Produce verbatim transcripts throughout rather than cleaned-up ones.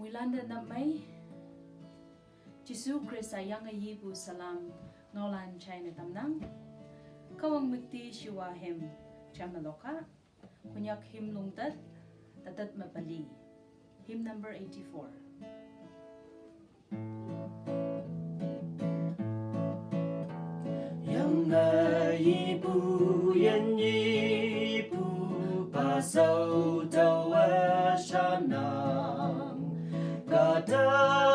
Muilanda namai, Jisu Krista yanga yibu salam ngaolan china tamnang. Kawang mukti shiwa hem chama loka, Konyak hymn lungtat, tatat mapali. Hymn number eighty-four. Yang na yibu yan yibu pasau tawa shanang. Kata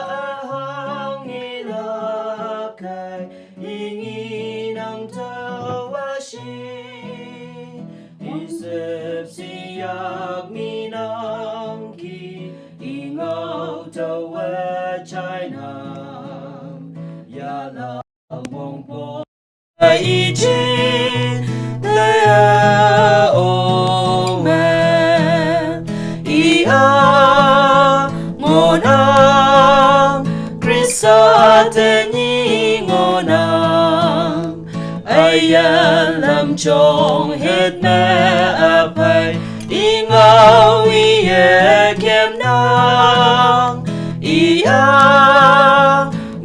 ahang ilakai inginang tawa shi. Isip siyak minang ki ingau tawa china. Yala wong po. Iji lea ome ia ngonang Krista teni ngonang. Aya lam chong het me apai ingau ie kem nang ia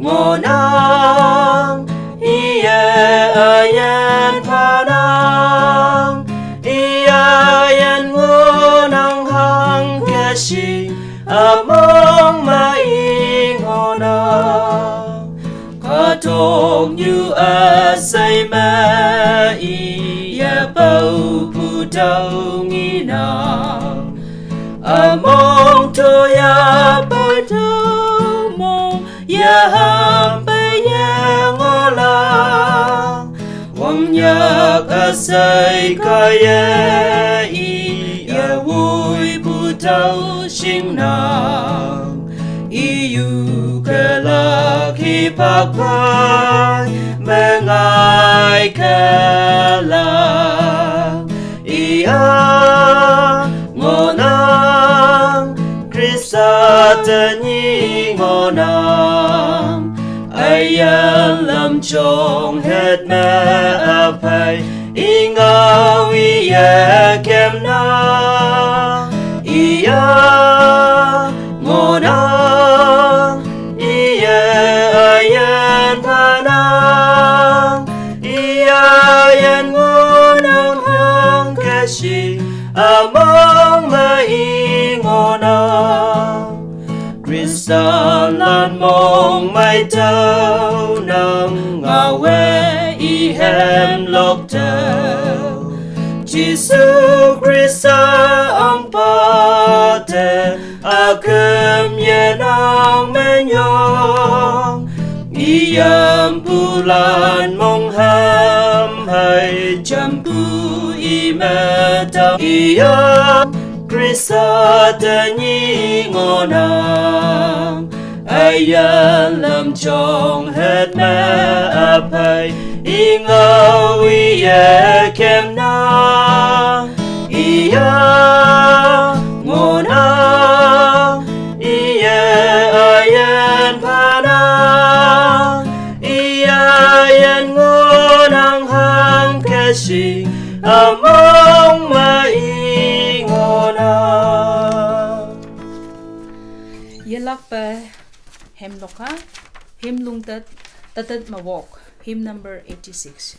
ngonang, ia ayan panang, ia ayan ngonang hang kashi among mai ngonang. Katok nyu asai ma ia pau putau nginang. Among to ia pau tau mong ia hampai ia ngolang. Wang ia kasai kaya ia wui putau shingnang. Iu kelak hi pakpai mengai kelak. Ia ngonang Krista teni ngonang. Aya lam chong het me apai ingau ia kem nang. Ia ngonang, ia ayan panang, ia ayan ngonang hang kashi among mai ngonang. Krista lan mong mai tau nang ngawe ihem lok tau. Jisu Krista ang pate akem ia nang menyong. Iam pulan mong ham hai jampu i metau iam Krista teni ngonang. Aya lam chong het me apai ingau ia kem nang. Ia ngonang, ia ayan panang, ia ayan ngonang hang kashi among mai ngonang. Yelak pa hem loka, hymn lungtat, tatat mawok, hymn number eighty-six.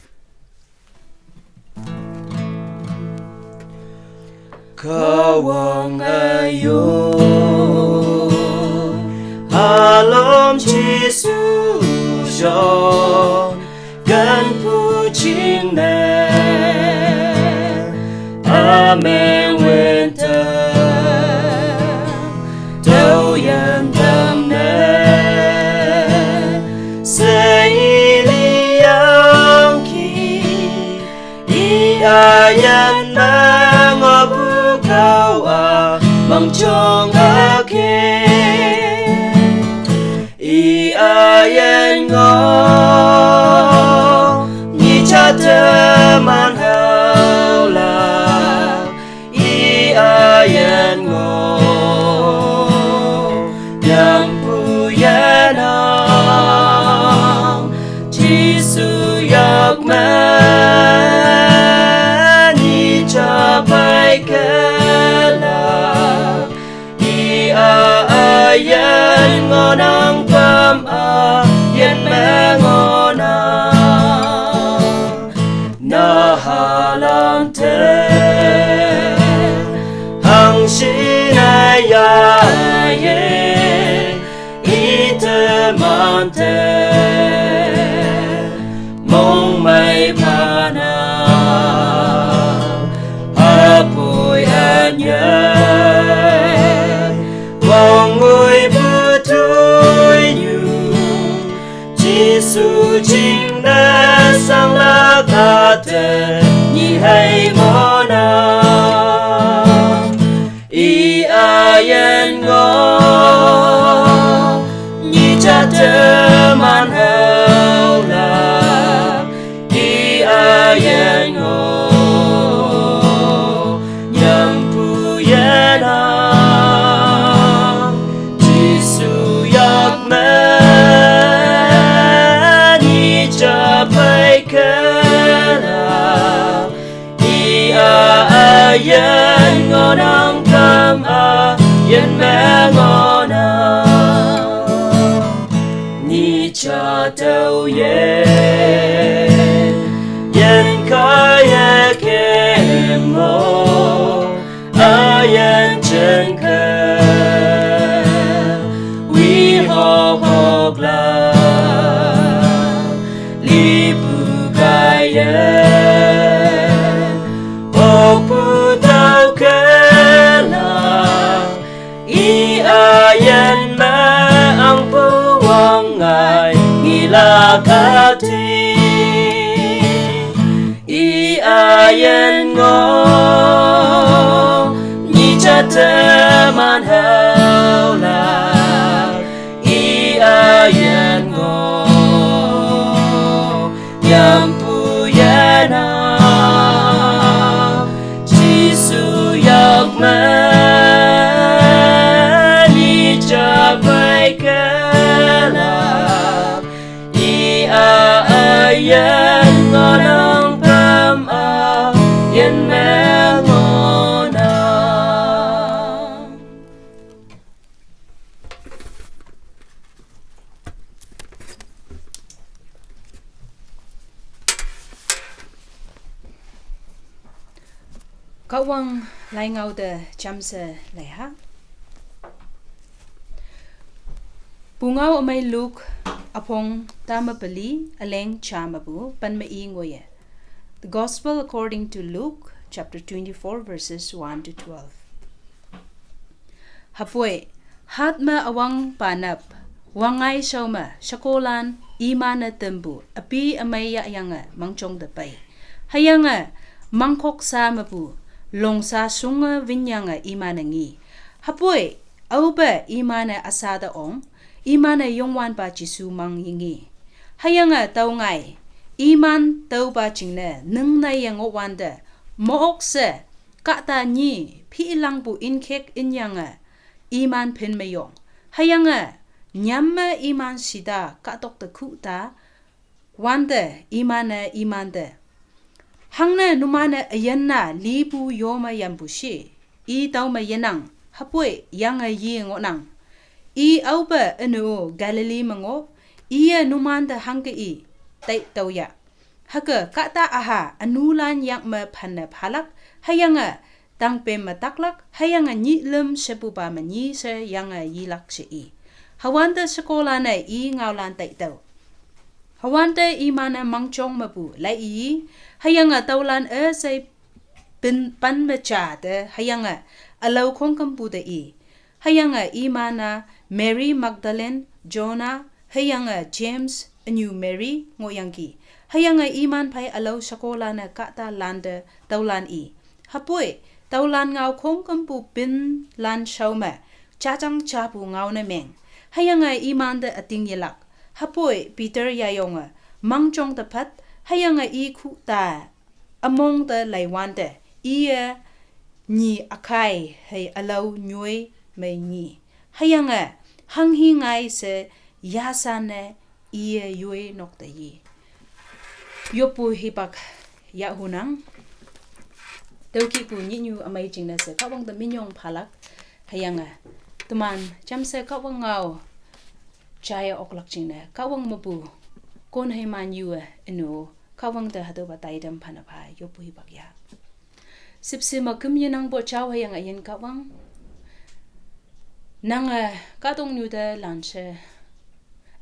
Kawang ayo halom Jisu shong gan puching ne amen winter tau yan tam ne. Sa iliang ki i ayan mang abu kau a mang chong a ke. I ayan ngo ni cha te man hau la. I ayan ngo yang pu yan ang Jisu yak man i cha pai ke la. I Teman hau la i a yen ngo nyam pu yen a Jisu yak man i cha pai ke la i a a yen ngo nang kam a yen me ngo na ni cha tau ye yen ka ye ke mo a yen chen ke wi ho ho gla li pu ka ye ho pu tau ke la i a yen ma ang pu wang ngai ngi la ka ti i a yen ngo ni cha te man hau la i a yen ngo yam pu yen a Jisu yak man i cha pai ke la i a a yen ngo nang kam a yen me ngo na. Kawang lai ngau de jam se lai ha. Pungau amai Luke apong tama peli aleng chama bu pan ma i ngoye. The Gospel according to Luke, chapter twenty-four, verses one to twelve. Hapoi, hat ma awang panap, wangai shau ma shakolan i mana tembu api amai ya yanga mangchong de pai. Hayanga mangkok sa mapu long sa sunga vinyanga i mana ngi. Hapoi, au ba i mana asada ong, i mana yongwan ba Jisu mang yingi. Hayanga tau ngai, i man tau ba jingne neng nai yang wanda, mook se, kata nyi, pi ilang bu inkek inyanga, i man pin mayong. Hayanga nyam ma i man sida katok te ku ta, wanda i mana i manda. Hangna numana ayanna lipu yoma yampu shi. I tau ma yanang, hapoi yanga yi ngonang. I au ba anu Galilee mango, iya numanda hangke i, tai tau ya. Haka kata aha anulan yak ma panna palak, hayanga tang pe mataklak, hayanga nyi lem sepu ba manyi se yanga yilak se i. Hawanta sekolah na i ngaulan tai tau. Hawanta i mana mangchong mapu lai i, hayanga taulan e sai pin pan macha te, hayanga alau kongkam pu te i. Hayanga i mana Mary Magdalene, Jonah, hayanga James, anyu Mary, ngoyangki. Hayanga i man pai alau sekolah na kata landa taulan i. Hapoi, taulan ngau kongkam pu pin lan shau ma, chachang chapu ngau na meng. Hayanga i manda ating yelak. Hapoi, Peter yayonga, mangchong tapat, hayanga i ku ta, among ta lai wanda, iya nyi akai, hei alau nyoi mai nyi. Hayanga, hang hi ngai se, yasa ne, iya yoi nok ta yi. Yopu hipak ya hunang. Tauki pu nyinyu amai jingna se kawang ta minyong palak. Hayanga, teman jam se kawang ngau. Chaya oklak jingna kawang mapu. Kon hai man yu enu kawang ta hatu ba tai dam pana pa yopu hipak ya. Sipsi ma kum yenang bo chau hayanga yen kawang. Nanga katong nyu ta lan se.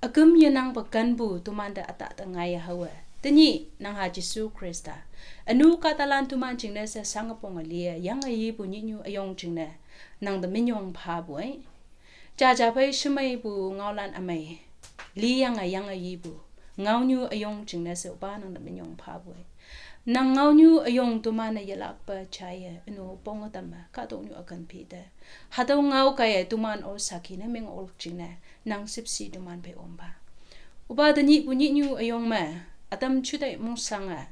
Akum yenang pa kan bu tuman da ata ta ngai hawa. Tani nang ha Jisu Krista. Anu katalan tuman jingne se sangapong alia yanga yi bu nyinyu ayong jingne. Nang da minyong pa bu ai. Jaja pai shimai bu ngaulan amai. Li yanga yanga yi bu. Ngau nyu ayong jingne se uba nang da minyong pa bu ai. Nang ngaonyu üyong teman-e yelakpe jaiye ünu ponge tamme kahtoknyu akan phite. Hatüo ngao kaiye teman-o saki ne meng-ok jingne nang shüpshe teman phei ompha. Üpa te nyihpu nyihnyu üyong me, ütam jutai mongshange,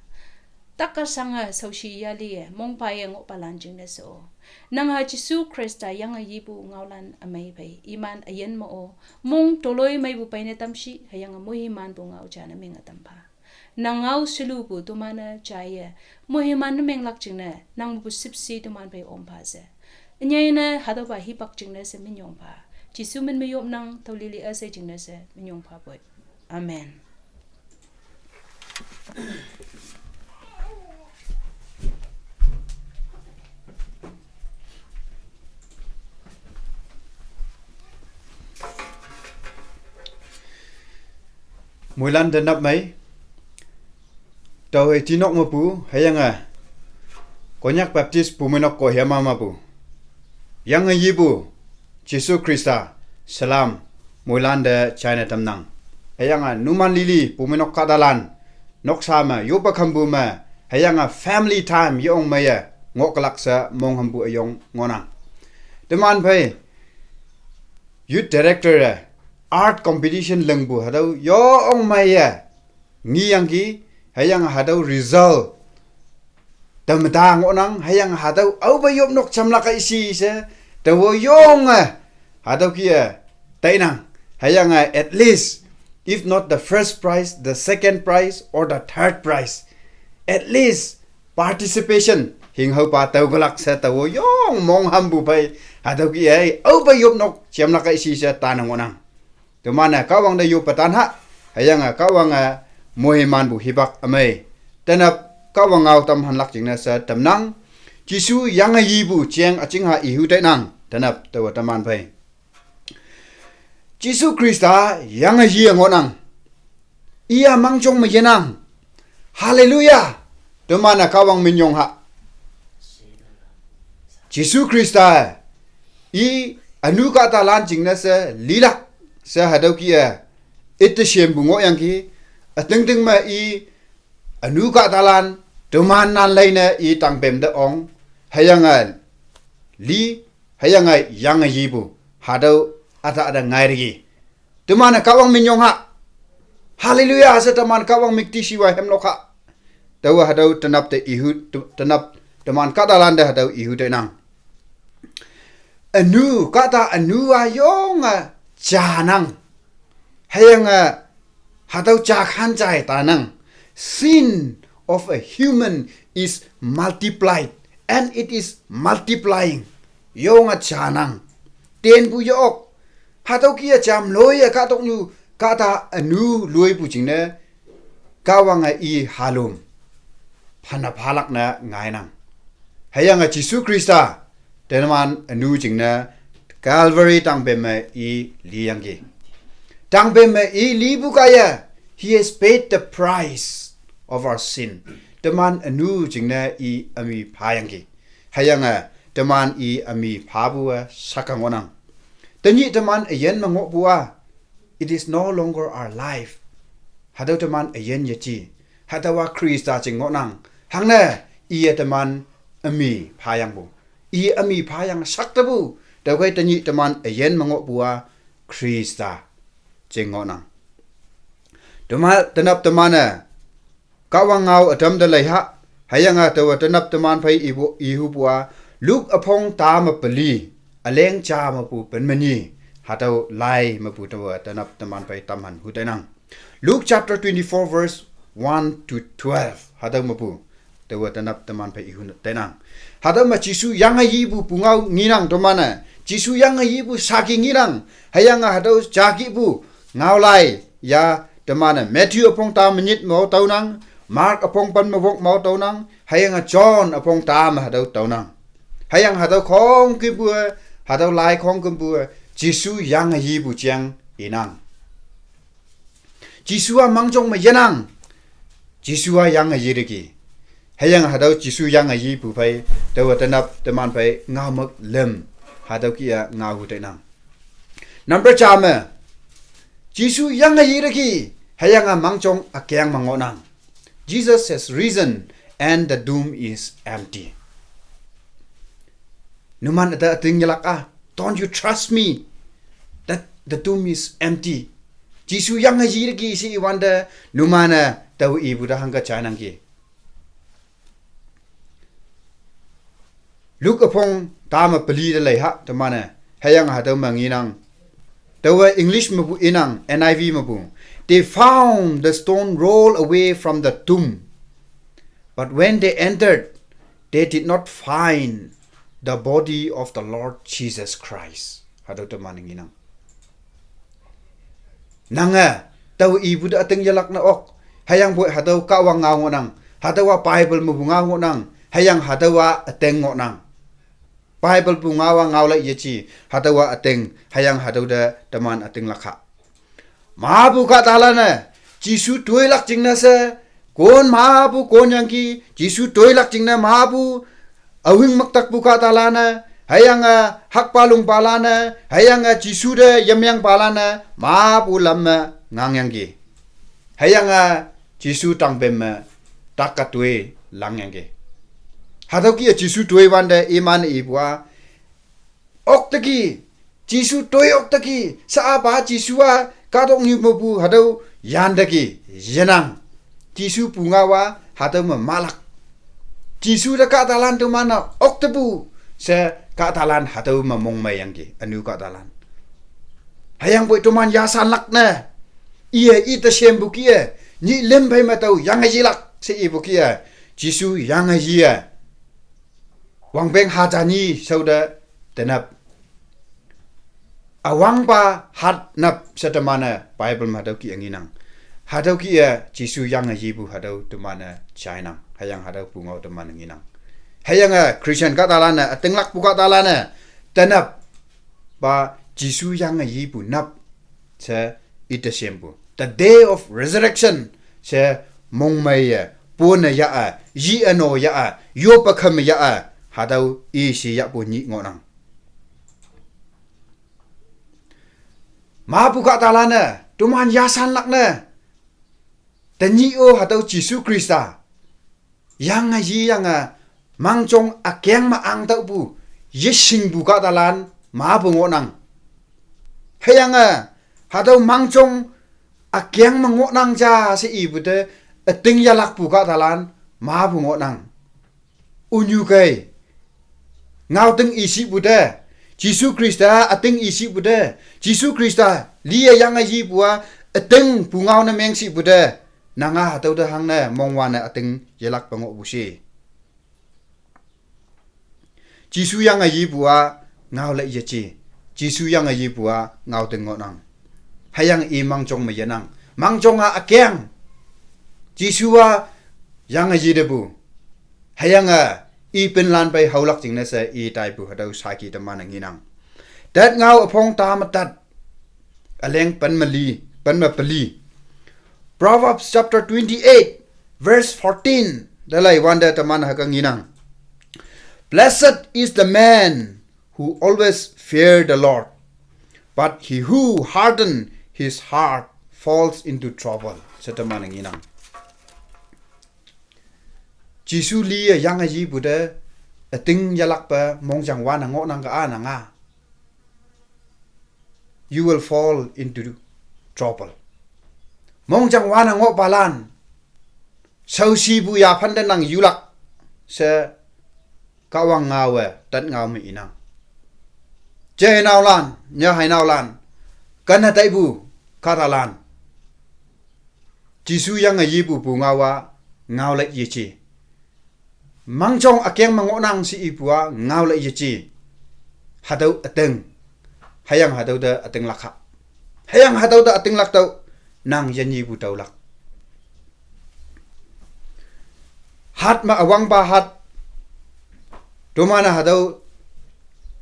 takka shange shaoshi yaliye mongpaiye ngohpalan jingne she-o. Nang-a Jesu Khrista yange yipu ngaolan ümei phei iman üyin me-o, mong toloi meipu peine tamshi hüyange moimanpu ngao ja ne menge tampha. Nang ngao shelupu teman-e jaiye moiman ne menglak jingne nang mepu shüpshe teman phei ompha she. Ünyei ne hatüopa hipak jingne she minyong pha. Jesu min me yopnang, tao lili üshei jingne she minyong phapoi. Amen. Moilan te nap mei. Tüokhei tinok mepu hüyange Konyak Baptist Bumeinok Kohima mepu yange yipu Jesu Khrista salam moilan te jaine tamnang. Hüyange numan lili Bumeinok kahtalan noksa me yoppe kampu me hüyange family time yeong meiye ngohlak she monghampu üyong ngohnang. Teman phei Youth Director-e art competition lingpu hatüo yong meiye ngiyangki, hüyange hatüo result tamta ngohnang, hüyange hatüo aope yopnok jamlak-e ishi she, taowe yonge hatüo kih-e tainang, hüyange at least, if not the first prize, the second prize or the third prize, at least participation hinghaopa tüoklak she taowe yong monghampu phei, hatüo kih-e aope yopnok jamlak-e ishi she tanang ngohnang. Teman-e Kahwang te yoppe tan ha, hüyange Kahwange moimanpu hipak ümei. Tenap Kahwang ngao tamhanlak jingne she tamnang. Jesu yange yipu jeng üjingha ihu tainang. Tenap taowe teman phei Jesu Khrista yange yi ngohnang. Iya mangjong me yenang. Hallelujah! Teman-e Kahwang minyong ha. Jesu Khrista i ünu kahtalan jingne she lilak she hatüo kih-e ite shempu ngohyangki, ütingting me i ünu kahtalan teman nan leine i tangpem te ong, hüyange li, hüyange yange yipu hatüo üta üta ngairiki. Teman-e Kahwang minyong ha. Hallelujah she teman Kahwang müktishiwa hemlok ha. Taowe hatüo tenap te ihu, te-, tenap teman kahtalan te hatüo ihu tainang. Ünu kahta ünu-a yonge janang. Hüyange hatüo jakhan jai tanang. Sin of a human is multiplied and it is multiplying. Yonge janang. Tenpu yok. Hatüo kih-e jamloiye kahtoknyu kahta ünu loipu jingne Kahwange i halom phanne phalak ne ngainang. Hüyange Jesu Khrista teman ünu jingne Calvary tangpem me i liyangki. Tangpem me i lipu kaiye, he has paid the price of our sin. Teman ünu jingne i ümi phayangki. Hüyange teman i ümi phapu-e shaka ngohnang. Tenyih teman üyin me ngohpu-a, it is no longer our life. Hatüo teman üyin yeji. Hatüowa Khrista jing ngohnang. Hangne iye teman ümi phayangpu, i ümi phayang shaktepu. Tüokhei tenyih teman üyin me ngohpu-a Khrista jing ngohnang. Teman, tenap teman-e Kahwang ngao ütam te leiha, hüyange taowe tenap teman phei ipu, ihupu-a, Luke üpong ta me peli, üleng ja mepu pen me nyi, hatüo lai mepu taowe tenap teman phei tamhan hu tainang. Luke chapter twenty-four verse one to twelve, hatüo mepu taowe tenap teman phei ihu tainang. Hatüo me Jesu yange yipu pungao ngenang teman-e. Jesu yange yipu saki ngenang. Hüyange hatüo jakihpu ngaolai ya teman-e Matthew üpong ta me nyit me-o taonang, Mark üpong pen me wok me-o taonang, hüyange John üpong ta me hatüo taonang. Hüyange hatüo khongkümpu-e, hatüo lai khongkümpu-e Jesu yange yipu jeng inang. Jesu-a mangjong me yenang. Jesu-a yange yiteki. Hüyange hatüo Jesu yange yipu phei taowe tenap teman phei ngaomük lüm, hatüo kih-e ngao hu tainang. Number ja me, Jesu yange yiteki, hüyange mangjong ükeng me ngohnang. Jesus has risen and the tomb is empty. Numan ata ating yalak a, don't you trust me that the tomb is empty? Jisu yang a yirki si iwanda numan a tau ibu da hangka chainang ki. Luke apong tama peli da lei ha, tamana. Hayang hatau manginang. Tawa English mabu inang, N I V mabu. They found the stone rolled away from the tomb. But when they entered, they did not find the body of the Lord Jesus Christ. Hatau tamana nginang. Nanga, tau ibu da ating yalak na ok. Hayang boi hatau kawang ngau ngonang. Hatau a Bible mabu ngau ngonang. Hayang hatau a ating ngonang. Bible bu ngawa ngaw la yachi, hatawa ateng, hayang hataw da taman ateng lakha. Mabu ka talana, Jisu tuilak jingna sa, kon mabu kon yangki, Jisu tuilak jingna mabu, awing maktak bu ka talana, hayang a hakpalung palana, hayang a Jisu da yamyang palana, mabu lamma ngang yangki. Hayang a Jisu tangbem ma takka tui lang yangki. Hatau ki a Jisu tui wanda iman ibua. Ok taki, Jisu tui ok taki, sa apa Jisu a kadok ngi mabu hatau yan taki, yanang. Jisu punga wa hatau ma malak. Jisu da ka talan tu mana ok tabu, sa ka talan hatau ma mong mai yangki, anu ka talan. Hayang boi tuman yasan lak na. Iya ita shem bukia. Ni lem bai matau yang aji lak se i bukia. Jisu yang aji ya. Wang beng haja ni sauda tenap. Awang pa hat nap setemana Bible ma hatau ki anginang. Hatau ki ya Jisu yang aji bu hatau temana chainang. Hayang hatau pungau temana nginang. Hayang a Christian ka talana, atenglak bu ka talana. Tenap. Ba Jisu yang aji bu nap. Sa ita sempu. The day of resurrection. Sa mong mai ya, puna ya a, yi ano ya a, yo pakam ya a, hadau isi ya pu nyi ngonang. Ma pu ka talana, tuman yasan lakna. Tanyi o hadau Jisu Krista. Yang a yi yang a mangchong a keng ma ang tau bu, yishing bu ka talan, ma bu ngonang. Hayang a, hatau mangchong a keng ma ngonang ja se i bu te, ating yalak bu ka talan, ma bu ngonang. Unyu kai, ngau teng isi bu te, Jisu Krista ating isi bu te, Jisu Krista, lia yang a yi bu a, ating bu ngau na meng si bu te, nanga hatau da hang na mong wana ating yalak pango bu si. Jisu yang a yi bu a ngau la ya chi. Jisu yang a yi bu a ngau teng ngonang. Hayang i mangchong ma yanang. Mangchong a akeng. Jisu a yang a yi de bu. Hayang a i pinlan pai haulak jingna sa i tai bu hatau saki tamana nginang. Tat ngau apong ta matat. Aleng pan mali, pan ma pali. Proverbs chapter twenty-eight, verse fourteen. Dalai wanda taman haka nginang. Blessed is the man who always fear the Lord, but he who harden his heart falls into trouble. Sa taman nginang. Jisu li a yang a yi bu da, ating yalak pa mong jang wana ngonang ka ananga. You will fall into trouble. Mong jang wana ngo palan. Sau si bu ya panda nang yulak. Sa kawang ngawa, tat ngawa mi inang. Jai nau lan, nya hai nau lan. Kana tai bu, kata lan. Jisu yang a yi bu bu ngawa, ngau la yi chi. Mangchong akeng ma ngonang si i bu a ngau la ya chi. Hatau ateng. Hayang hatau da ateng lakha. Hayang hatau da ateng lak tau. Nang ya nyi bu tau lak. Hat ma awang ba hat. Domana hatau.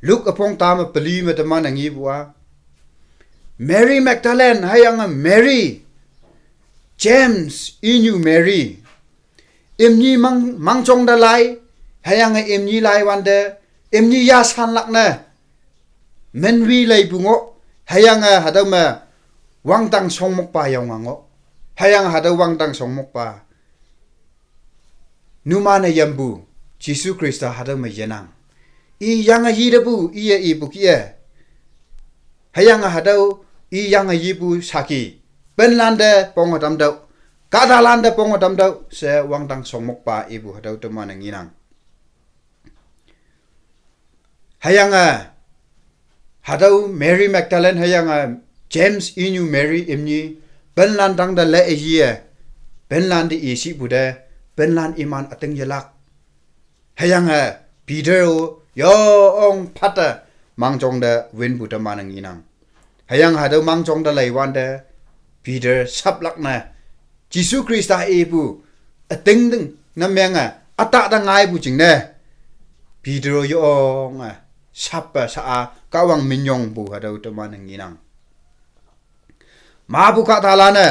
Luk apong ta ma pali ma tamana ngi bu a. Mary Magdalene hayang a Mary. James inyu Mary. Imni mang, mangchong da lai, hayang a imni lai wanda, imni ya san lakna. Menwi lai bu ngo, hayang a hatau ma wangtang song mok pa yong a ngo. Hayang a hatau wangtang song mok pa. Numan-e yampu, Jesu Khrista hatüo me yenang. I yange yipu, iye ipu kih-e. Hüyange hatüo, i yange yipu saki. Penlante ponge tamtüoh. Kahtalante ponge tamtüoh, she wangdang shongmokpa ipu hatüo teman-e ngenang. Hüyange, hatüo Mary Magdalene hüyange James inyu Mary imni, penlan tangte le-e yiye, penlante i shipu te, penlan iman üting yelak. Hüyange Peter-o, yo ong phatte, mangjong te winpu teman-e ngenang. Hüyange hatüo mangjong te leiwante, Peter shaplak ne, Jesu Khrista ipu, üting ting, ne menge, ütah te ngaipu jingne, Peter-o yo ong, shappe sha-a, Kahwang minyongpu hatüo teman-e ngenang. Mapu kahtalan-e,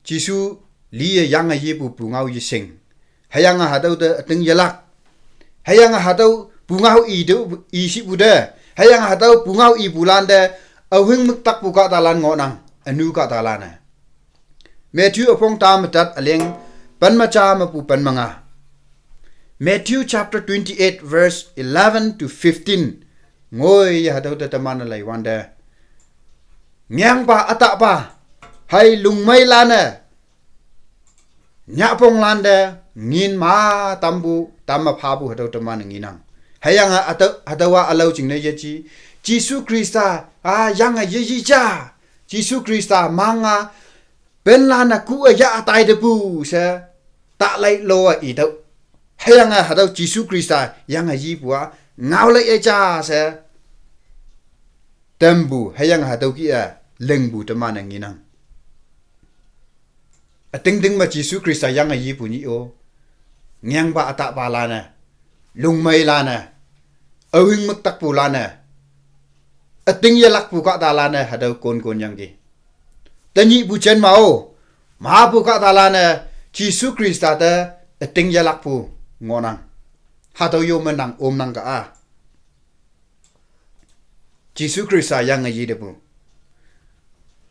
Jesu liye yange yipu pungao yeshing. Hüyange hatüo te üting yelak. Hüyange hatüo pungao i te, i shipu te. Hüyange hatüo pungao ipulante, aohing müktakpu kahtalan ngohnang, ünu kahtalan-e. Matthew üpong ta me tat üleng, pen me ja mepu pen me nga. Matthew chapter twenty-eight, verse eleven to fifteen. Ngoi ye hatüo te teman-e leiwante, nyangpa ütahpa, hei lungmeilan-e, nyahponglan te, ngin ma tampu, tamme phapu hatüo teman-e ngenang. Hüyange hatüo, hatüowa ülao jingne yeji, Jesu Khrista, a, yange yeyi ja. Jesu Khrista manga, penlan-e ku-e yah tai tepu she, tahlai lo-a itüoh. Hüyange hatüo Jesu Khrista yange yipu-a, ngaolai-e ja she, tempu, hüyange hatüo kih-e, lingpu teman-e ngenang. Üting ting me Jesu Khrista yange yipu nyih-o, nyangpa ütahpalan-e, lungmeilan-e, aohing müktakpulan-e, üting yelakpu kahtalan-e hatüo kon kon yangki. Tenyihpu jen ma-o, mapu kahtalan-e, Jesu Khrista te üting yelakpu ngohnang. Hatüo yo me nang omnang ka-a. Jesu Khrista yange yi tepu,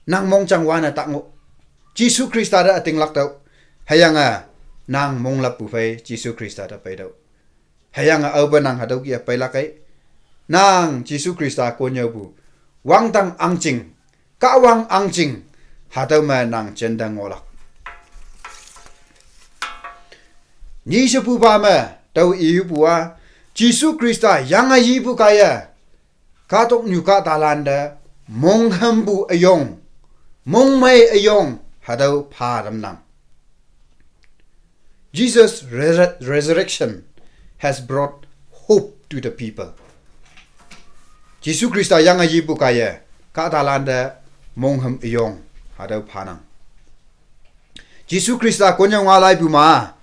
nang mongjang wan-e ta ngoh. Jesu Khrista te ütinglak tüoh. Hüyange, nang monglappu phei Jesu Khrista te peitüoh. Hüyange aope nang hatüo kih-e peilak kei. Nang Jesu Khrista konnyüopu, wangdang ahngching, Kahwang ahngching, hatüo me nang jente ngohlak. Nyishepupa me, tao ihupu-a, Jesu Khrista yange yipu kaiye, kahtoknyu kahtalante, monghümpu üyong, mongmei üyong, hatüo pha tamnang. Jesus' resur-, resurrection has brought hope to the people. Jesu Khrista yange yipu kaiye, kahtalante monghüm üyong, hatüo phanang. Jesu Khrista konnyüo ngaolaipu ma,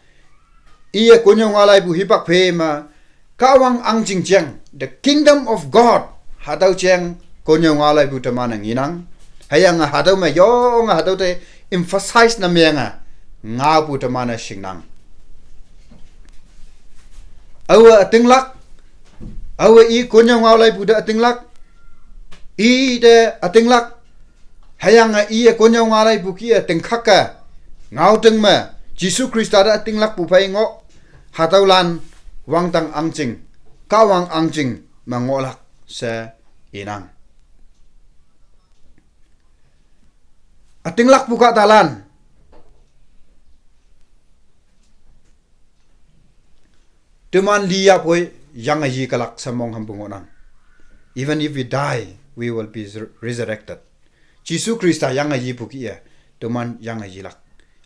iye konnyüo ngaolaipu hipak phei me, Kahwang ahngching jeng, the kingdom of God, hatüo jeng, konnyüo ngaolaipu teman-e ngenang. Hüyange hatüo me yonge hatüo te emphasize ne menge, ngaopu teman-e shingnang. Aowe ütinglak, aowe i konnyüo ngaolaipu te ütinglak, i te ütinglak, hüyange iye konnyüo ngaolaipu kih-e tingkhak-e, ngaoting me, Jesu Khrista te ütinglakpu phei ngoh, hatüolan wangdang ahngching, Kahwang ahngching me ngohlak she inang. Ütinglakpu kahtalan, teman liyapoi yange yi kalak she monghümpu ngohnang. Even if we die, we will be resurrected. Jesu Khrista yange yipu kih-e, teman yange yilak.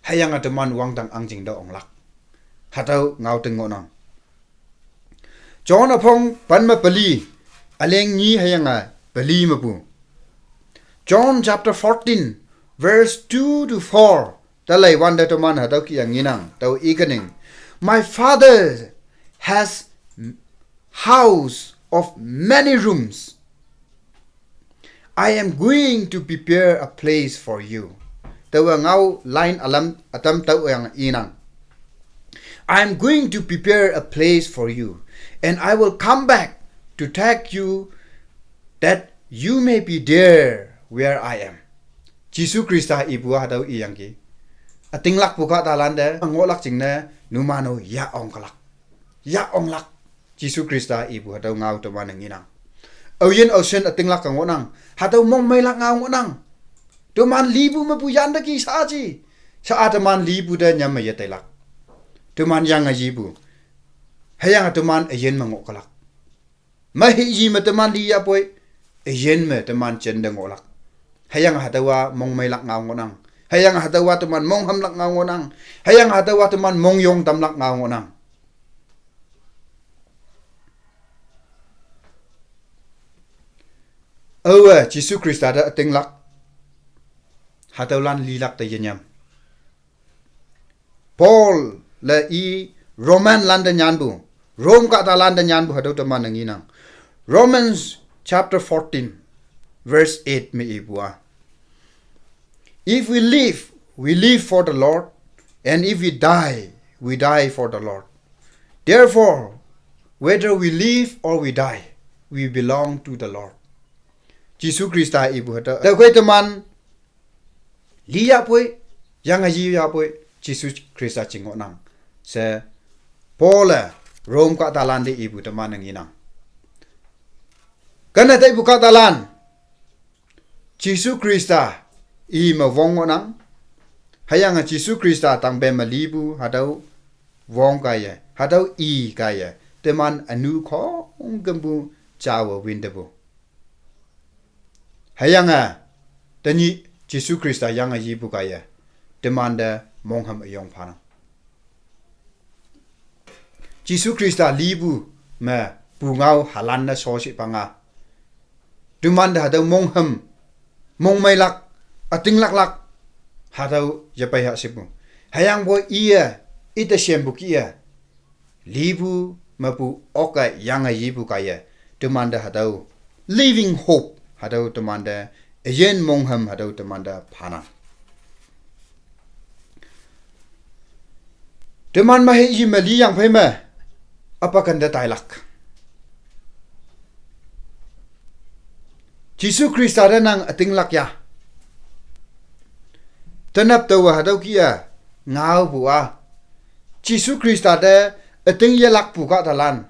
Hüyange teman wangdang ahngching te onglak. Hatüo ngaoting ngohnang. John üpong pen me peli, üleng nyi hüyange peli mepu. John chapter fourteen, verse two to four. Te leiwante teman hatüo kih-e ngenang, tao ikening. My Father has house of many rooms. I am going to prepare a place for you. Taowe ngao line ülam ütam tüoyange inang. I am going to prepare a place for you, and I will come back to take you, that you may be there where I am. Jesu Khrista ipu-a hatüo iyangki. Ütinglakpu kahtalante ngohlak jingne, Numano ya ong kalak. Ya ong lak. Jisu Krista ipu hatüo ngao teman-e ngenang. Aoyin aoshin ütinglak ka ngohnang. Hatüo mongmeilak ngao ngohnang. Teman lipu mepu yanteki sha-a ji. Sha-a teman lipu te nyam me yetailak. Teman yange yipu. Hüyange teman üyin me ngoh kalak. Mehi yi me teman li yapoi, üyin me teman jinte ngohlak. Hüyange hatüowa mongmeilak ngao ngohnang. Hüyange hatüowa teman monghümlak ngao ngohnang. Hüyange hatüowa teman mongyong tamlak ngao ngohnang. Aowe Jesu Khrista te ütinglak. Hatüolan lilak te yenyam. Paul le i Roman lante nyanpu, Rome kahtalan te nyanpu hatüo teman-e ngenang. Romans chapter fourteen, verse eight me ipu-a, "If we live, we live for the Lord, and if we die, we die for the Lord. Therefore, whether we live or we die, we belong to the Lord." Jesu Khrista ipu hatüo. Tüokhei teman li yapoi, yange yi yapoi, Jesu Khrista jing ngohnang. She Paul-e Rome kahtalan te ipu teman-e ngenang. Kane taipu kahtalan, Jesu Khrista i me wong ngohnang. Hüyange Jesu Khrista tangpe me lipu hatüo wong kaiye, hatüo i kaiye, teman ünu khongkümpu jawe wintepu. Hüyange tenyih Jesu Khrista yange yipu kaiye, temante monghüm üyong phanang. Jesu Khrista lipu me pungao halan ne shoshih panga. Temante hatüo monghüm, mongmeilak, ütinglaklak, hatüo yepei ha shepu. Hüyangpoi iye, ite shempu kih-e, lipu mepu oke yange yipu kaiye, temante hatüo living hope, hatüo temante üyin monghüm hatüo temante phanang. Teman mehi yi me liyang phei me, apa kente tailak. Jesu Khrista te nang ütinglak ya. Tenap taowe hatüo kih-e ngaopu-a, Jesu Khrista te üting yelakpu kahtalan,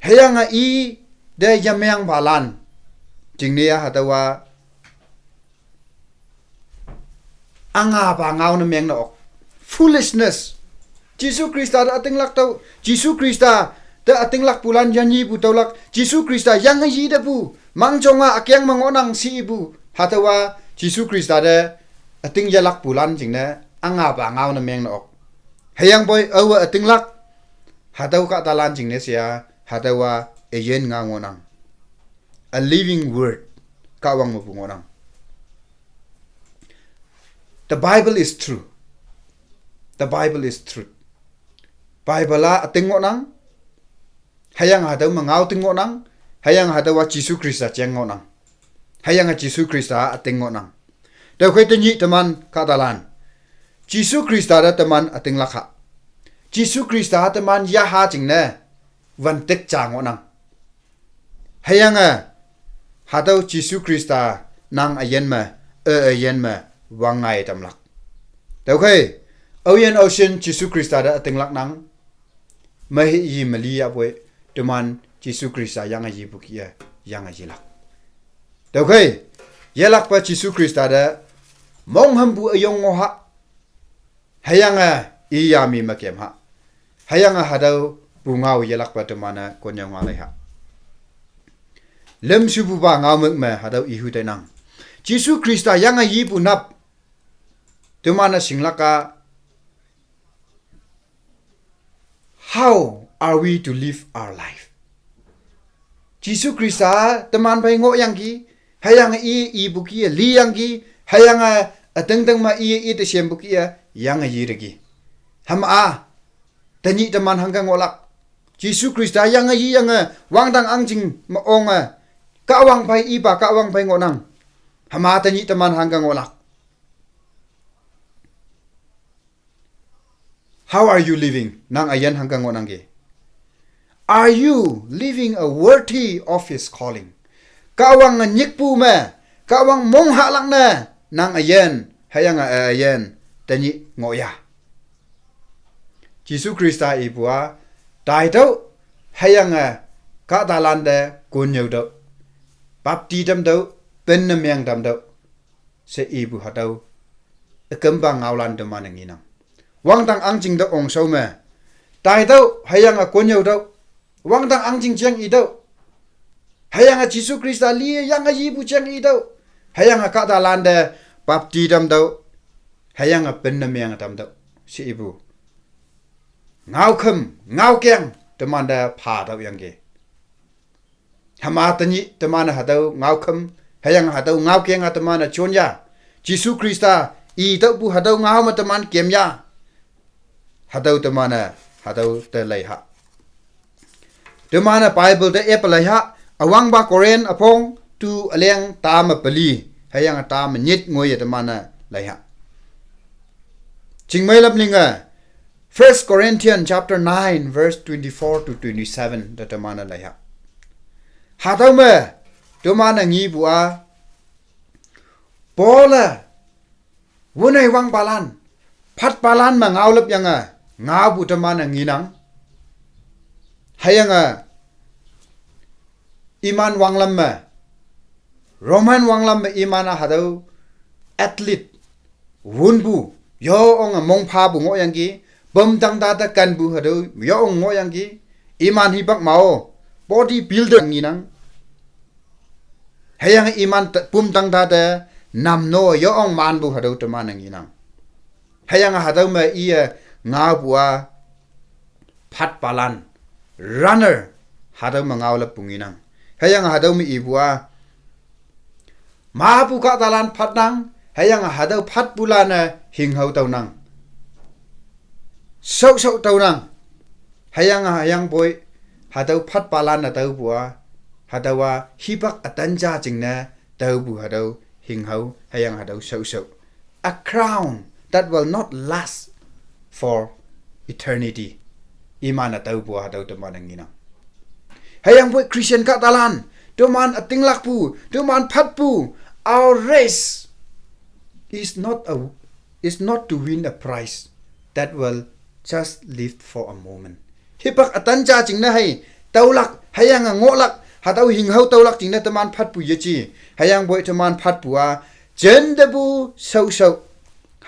hüyange i te yemeangpalan, jingne-a hatüowa angapa ngao ne meng ne ok. Foolishness. Jesu Khrista te ütinglak tao, Jesu Khrista te ütinglakpulan yanyipu taolak, Jesu Khrista yange yitepu, mangjonga ükeng me ngohnang she ipu, hatüowa Jesu Khrista te üting yelakpulan jingne angapa ngao ne meng ne ok. Hüyangpoi aowe ütinglak, hatüo kahtalan jingne she-a, hatüowa üyin ngao ngohnang. A living word, Kahwang mepu ngohnang. The Bible is true. The Bible is truth. Bible-a üting ngohnang. Hüyange hatüo me ngao ting ngohnang. Hüyange hatüowa Jesu Khrista jeng ngohnang. Hüyange Jesu Khrista üting ngohnang. Tüokhei tenyih teman kahtalan, Jesu Khrista te teman ütinglak ha. Jesu Khrista teman yaha jingne, wantik ja ngohnang. Hüyange hatüo Jesu Khrista nang üyin me, e üyin me, wangngai tamlak. Tüokhei, aoyin aoshin Jesu Khrista te ütinglak nang, mehi yi me li yapoi, teman Jesu Khrista yange yipu kih-e, yange yilak. Tüokhei, yelakpa Jesu Khrista te monghümpu üyong ngoh ha. Hüyange i yami me kem ha. Hüyange hatüo pungao yelakpa teman-e konyüo ngalei ha. Lümshupupa ngao mük me hatüo ihu teinang. Jesu Khrista yange yipu nap, teman-e shinglak-a, how are we to live our life? Jesu Khrista teman phei ngohyangki, hüyange i ipu kih-e liyangki, hüyange ütingting me i ite shempu kih-e yange yiteki. Hüma-a, tenyih teman hangke ngohlak. Jesu Khrista yange yiyange wangdang ahngching me onge, Kahwang phei ipa Kahwang phei ngohnang. Hüma tenyih teman hangke ngohlak. How are you living? Nang üyin hangke ngohnangki. Are you living a worthy of his calling? Kahwange nyikpu me, Kahwang monghahlak ne, nang üyin, hüyange üyin, tenyih ngohya. Jesu Khrista ipu a, taitüoh, hüyange kahtalante konnyüotüoh, bapti tamtüoh, pinne meng tamtüoh, she ipu hatüo ükümpa ngaolan teman-e ngenang. Wangdang ahngching te ongshao me, taitüoh hüyange konnyüotüoh, wangdang ahngching jeng itüoh, hüyange Jesu Khrista liyange yipu jeng itüoh, hüyange kahtalante bapti tamtüoh, hüyange pinne meng tamtüoh, she ipu ngaokhüm, ngaokeng temante phatüoh yangki. Hüma tenyih teman-e hatüo ngaokhüm, hüyange hatüo ngaokeng-a teman-e jon ya, Jesu Khrista itüohpu hatüo ngao me teman kem ya. Hatüo teman-e, hatüo te leiha. Teman-e Bible te epe leiha, üwangpa Korinth üpong tu üleng ta me peli, hüyange ta me nyit ngoiye teman-e leiha. Chingmei lam linge, First Corinthians chapter nine, verse twenty-four to twenty-seven te teman-e leiha. Hatüo me teman-e ngepu a, Paul-e wünei wangpalan, phatpalan me ngaolüp yange ngaopu teman-e ngenang. Hüyange iman wanglam me, Roman wanglam me iman-a hatüo athlete wünpu, yo onge mongphapu ngohyangki, pümtang tate kenpu hatüo yo ong ngohyangki, iman hipak mao, body builder ngenang. Hüyange iman te-, pümtang tate namno yo ong manpu hatüo teman-e ngenang. Hüyange hatüo me iye ngaopu a, phatpalan, runner, hatüo me ngaolüppu ngenang. Hüyange hatüo me ipu a, mapu kahtalan phatnang, hüyange hatüo phatpulan-e hinghao tüonang, shaoshao tüonang. Hüyange hüyangpoi hatüo phatpalan-e tüopu a, hatüowa hipak ütan ja jingne tüopu hatüo hinghao, hüyange hatüo shaoshao, a crown that will not last for eternity. Iman-e tüopu hatüo teman-e ngenang. Hüyangpoi Christian kahtalan, teman ütinglakpu, teman phatpu, our race is not a, is not to win a prize that will just live for a moment. Hipak ütan ja jingne hei tüolak, hüyange ngohlak, hatüo hinghao tüolak jingne teman phatpu yeje. Hüyangpoi teman phatpu a, jentepu shaoshao,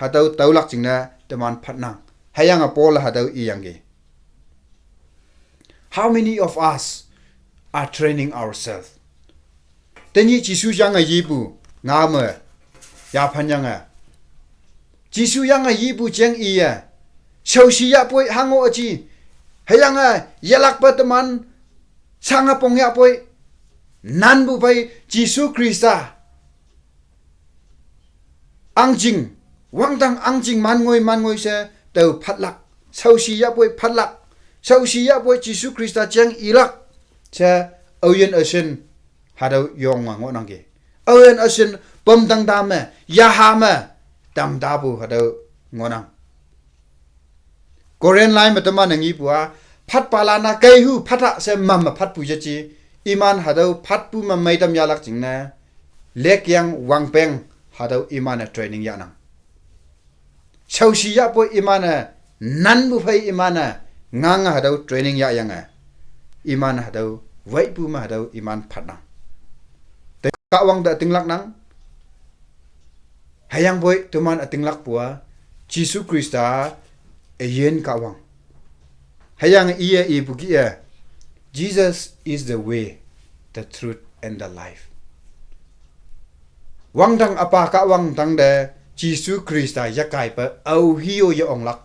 hatüo tüolak jingne teman phatnang. Hüyange Paul hatüo iyangki. How many of us are training ourselves? Tenyih Jesu yange yipu, ngao me, yaphan yange, Jesu yange yipu jeng iye, shaoshi yahpoi hango üji, hüyange yelakpe teman shange pong yahpoi, nanpu phei Jesu Khrista ahngching, wangdang ahngching man ngoi man ngoi she tao phatlak, shaoshi yahpoi phatlak, shaoshi yahpoi Jesu Khrista jeng ilak she, aoyin üshin hatüo yonge ngohnangki. Aoyin üshin pümtang ta me, yaha me, tamtapu hatüo ngohnang. Korinth lai me teman-e ngepu a, phatpalan-a keihu phatha she mam me phatpu yeje, iman hatüo phatpu me meitam yahlak jingne, lekyang wangpeng hatüo iman-e training yahnang. Shaoshi yahpoi iman-e, nanpu phei iman-e, ngange hatüo training yahyange, iman hatüo weipu me hatüo iman phatnang. Te Kahwang te ütinglaknang. Hüyangpoi teman ütinglakpu a, Jesu Khrista üyin Kahwang. Hüyange iye ipu kih-e, Jesus is the way, the truth and the life. Wangdang üpa Kahwang tangte Jesu Khrista yekaipe aohe-o ye onglak.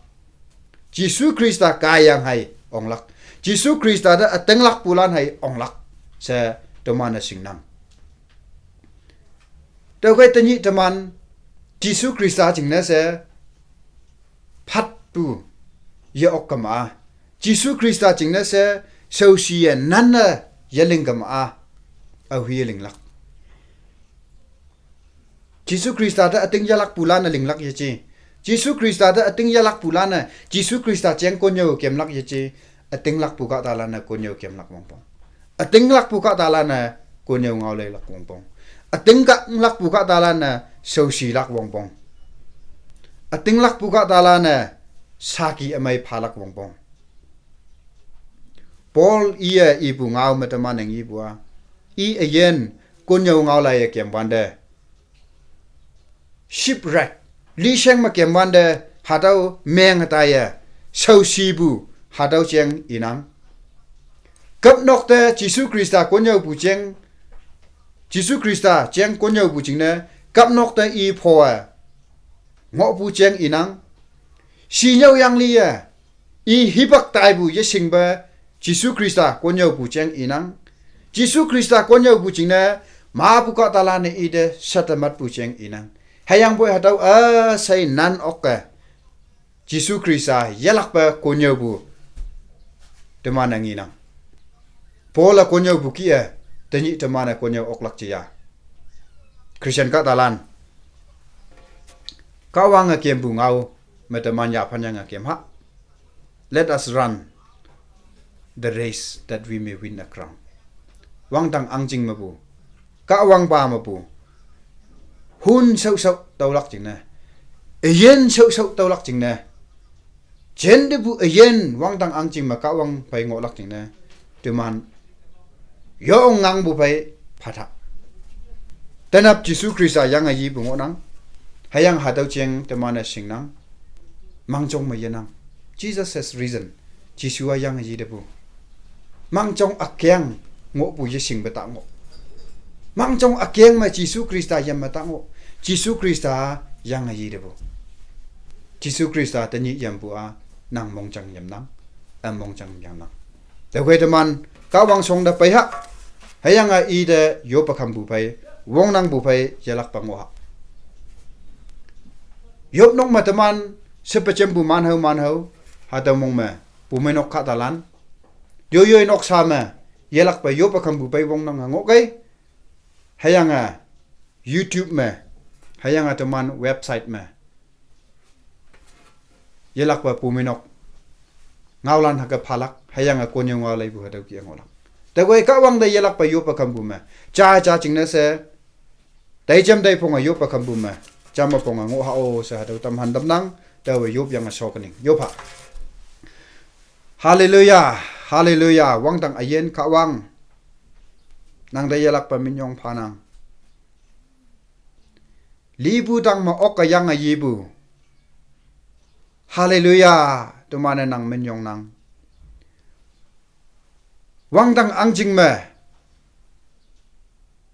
Jesu Khrista kaiyang hei onglak. Jesu Khrista te ütinglakpulan hei onglak she teman-e shingnang. Tüokhei tenyih teman Jesu Khrista jingne she phatpu ye-ok kema-a, Jesu Khrista jingne she shaoshiye nanne yeling kema-a, aohe linglak. Jesu Khrista te üting yahlakpulan-e linglak yeje. Jesu Khrista te üting yahlakpulan-e, Jesu Khrista jeng konnyüo kemlak yeje. Ütinglakpu kahtalan-e konnyüo kemlak wongpong. Ütinglakpu kahtalan-e konnyüo ngao leilak wongpong. Ütinglakpu kahtalan-e shaoshilak wongpong. Ütinglakpu kahtalan-e saki amei phalak wongpong. Paul iye ipu ngao me teman-e ngipu a, i üyin konnyüo ngao laiye kemwante shipwreck, lisheng me kemwante hatüo meng taiye shaoshipu hatüo jeng inang. Küpnok te Jesu Khrista konnyüopu jeng, Jesu Khrista jeng konnyüopu jingne küpnok te i phowe ngohpu jeng inang. Shinyüo yangliye i hipak taipu yeshingpe Jesu Khrista konnyüopu jeng inang. Jesu Khrista konnyüopu jingne mapu kahtalan-e ite shatamatpu jeng inang. Hüyangpoi hatüo üshei nan okke Jesu Khrista yelakpe konnyüopu teman-e ngenang. Paul-e konnyüopu kih-e, tenyih teman-e konnyüo oklak jeya. Christian kahtalan, Kahwange kempu ngao me teman yaphan yange kem ha. Let us run the race that we may win a crown. Wangdang ahngching mepu, Kahwangpa mepu, hun shaoshao tüolak jingne, üyin shaoshao tüolak jingne, jentepu üyin wangdang ahngching me Kahwang phei ngohlak jingne, teman yong ngangpu phei phatha. Tenap Jesu Khrista yange yipu ngohnang. Hüyange hatüo jeng teman-e shingnang. Mangjong me yenang. Jesus has risen. Jesu-a yange yitepu. Mangjong ükeng ngohpu yeshingpe ta ngoh. Mangjong ükeng me Jesu Khrista yam me ta ngoh. Jesu Khrista yange yitepu. Jesu Khrista tenyih yampu a nang mongjang yamnang, ü mongjang yangnang. Tüokhei teman Kahwang shongte peiha. Hüyange ite yoppe khampu phei, wongnangpu phei yelakpe ngoh ha. Yopnok me teman shepe jempu manhao manhao, hatüo mong me pumeinok kahtalan, yoiyoi noksa me yelakpe yoppe khampu phei wongnange ngohkei. Hüyange YouTube me, hüyange teman website me yelakpe pumeinok ngaolan hüke phalak, hüyange konnyüo ngao leipu hatüo kih-e ngohlak. Tüokhei Kahwang te yelakpe yoppe khampu me, ja ja jingne she, tei jam tei phonge yoppe khampu me, jam me phonge ngoh ha-o she hatüo tamhan tamnang. Taowe yopyange shokening yop ha. Haleluya, haleluya, wangdang üyin Kahwang, nangte yelakpe minyong phanang. Lipu tang me okke yange yipu. Haleluya, teman-e nang minyongnang. Wangdang ahngching me,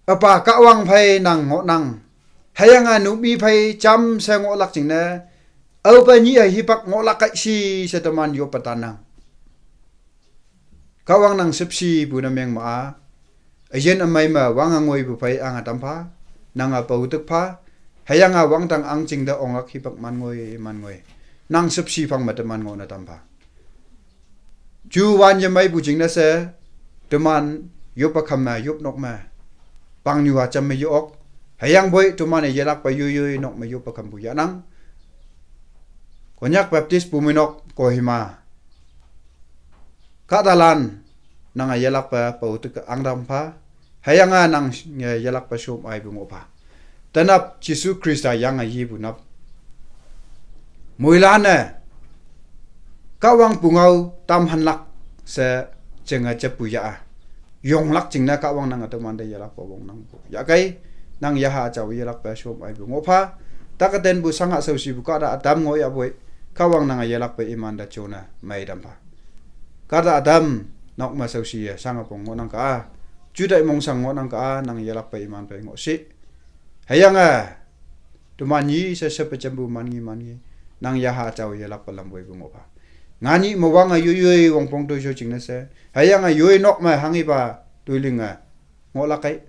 üpa Kahwang phei nang ngohnang. Hüyange numi phei jamshe ngohlak jingne, aope nyih-e hipak ngohlak kai shi she teman yoppe tannang. Kahwang nang shüpshipu ne meng ma-a, üyin ümei me wange ngoipu phei ange tam pha, nange pao tük pha, hüyange wangdang ahngching te onglak hipak man ngoi man ngoi, nang shüpshiphang me teman ngohne tam pha. Ju wan yemeipu jingne she, teman yoppe kham me yopnok me, pangnyu-a jam me yo-ok, hüyangpoi teman-e yelakpe yoiyoi nok me yoppe khampu yahnang. Konyak Baptist Bumeinok Kohima kahtalan, nange yelakpe pao tük angtam pha, hüyange nang, eh, yelakpe shom aipu ngoh pha. Tenap Jesu Khrista yange yipu nap, moilan-e Kahwang pungao tamhanlak she jenge jeppu yah-a, yonglak jingne Kahwang nange temante yelakpe wongnangpu yahkei. Nang yaha jao yelakpe shom aipu ngoh pha. Takatenpu shange shaoshipu kahta ütam ngohyahpoi, Kahwang nange yelakpe imante jone meitam pha. Kahta ütam nok me shaoshiye shange pong ngohnang ka-a, jutai mongshang ngohnang ka-a, nang yelakpe iman phei ngoh shi. Hüyange teman nyi she shepe jampu man ngi man ngi, nang yaha jao yelakpe lam woipu ngoh pha. Nganyih me wange yoiyoi wongpong toisho jingne she, hüyange yoi nok me hanghipa toilinge ngohlak kei.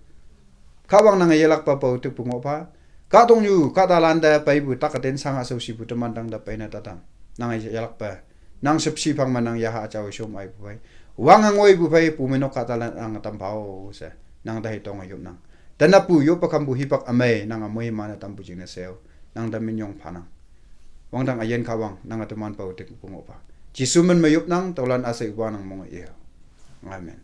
Kahwang nange yelakpe pao tükpu ngoh pha. Kahtoknyu kahtalante peipu takaten shange shaoshipu teman tangte peine tatam. Nange yelakpe, nang shüpshiphang me nang yaha jao shom aipu phei, wange ngoipu phei, Bumeinok kahtalan ange tam pha-o she, nang te hitonge yopnang. Tenappu yoppe khampu hipak ümei nange moiman-e tampu jingne she-o, nang te minyong phanang. Wangdang üyin Kahwang, nange teman pao tükpu ngoh pha. Jesu min me yopnang, tüolan üshei üpa nang monge i-o. Amen.